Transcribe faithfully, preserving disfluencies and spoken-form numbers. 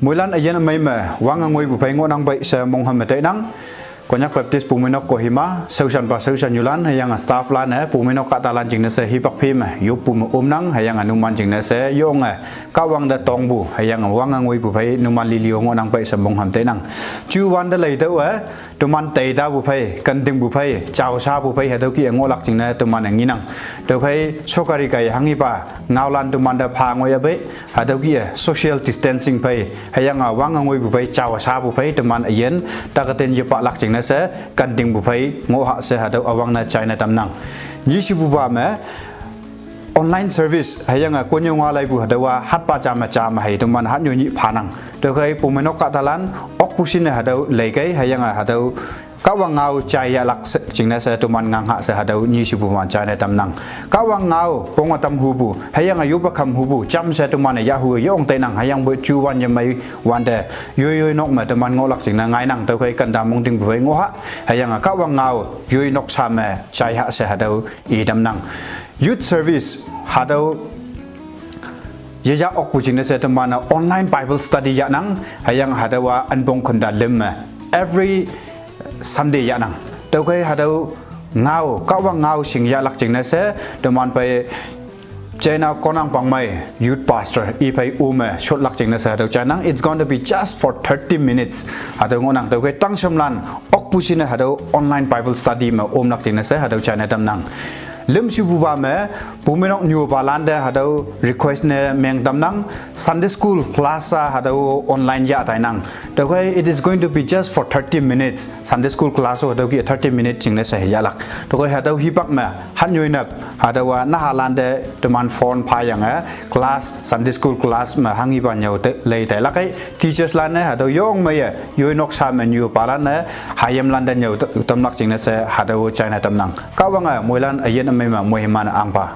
Moilan üyin ümei me wang ngoipu phei ngohnang pei she mongham me tainang. Konyak Baptist Pumeinok Kohima shaoshanpa shaoshan nyulan hüyange staff lan-e Pumeinok kahtalan jingne she hipak phi me yoppu me omnang hüyange numan jingne she yonge Kahwang te tongpu hüyange wang ngoipu phei numan lili-o ngohnang pei she mongham tainang. Juwante leitüoh-e teman teitapu phei, kantingpu phei, jaoshapu phei hatüo kih-e ngohlak jingne teman-e ngenang. Tüokhei sokari kai hanghipa ngaolan temante pha ngoi yapei, hatüo kih-e social distancing phei hüyange wang ngoipu phei, jaoshapu phei teman üyin takaten yepahlak jingne she kantingpu phei ngoh ha she hatüo üwangne jaine tamnang. Nyishepupa me online service hüyange konnyüo nga laipu hatüowa hatpa ja me ja me hei teman hatnyoi nyih phanang. Tüokhei Pumeinok kahtalan okpu shinne hatüo leikei hüyange hatüo Kahwang ngao jai yahlak she jingne she teman ngang ha she hatüo nyishepupa jaine tamnang. Kahwang ngao ponge tam hupu hüyange yoppe kham hupu jamshe teman-e yahhu yong tainang hüyangpoi juwan yemei wante yoi yoi nok me teman ngohlak jingne ngainang. Tüokhei kanda mongtingpu phei ngoh ha hüyange Kahwang ngao yoi nok sha me jai ha she hatüo itamnang. Youth service hatüo yeya okpu jingne she teman-e online Bible study yahnang hüyange hatüowa ünpong khonta lüm me every Sunday yahnang. Tüokhei hatüo ngao, Kahwang ngao shing yahlak jingne she teman phei China Konang Pangmei youth pastor iphei ome shotlak jingne she hatüo jainang. It's going to be just for thirty minutes. Hatüo ngohnang. Tüokhei tangshemlan okpu shinne hatüo online Bible study me omlak jingne she hatüo jaine tamnang. Lümshepupa me Pumeinok nyupalan te hatüo request ne meng tamnang. Sunday school class-a hatüo online yah tainang. Tüokhei it is going to be just for thirty minutes. Sunday school class-o hatüo kih thirty minutes jingne she yahlak. Tüokhei hatüo hipak me hatnyoinap hatüowa nahalan te teman phone phayange class, Sunday school class me hanghipa nyüo te lei tailak ei. Teachers lan-e hatüo yong meiye yoi nok sha me nyupalan-e hayimlan te nyüo tamlak jingne she hatüo jaine tamnang. Kahwange moilan üyin ümei me moiman ahngpa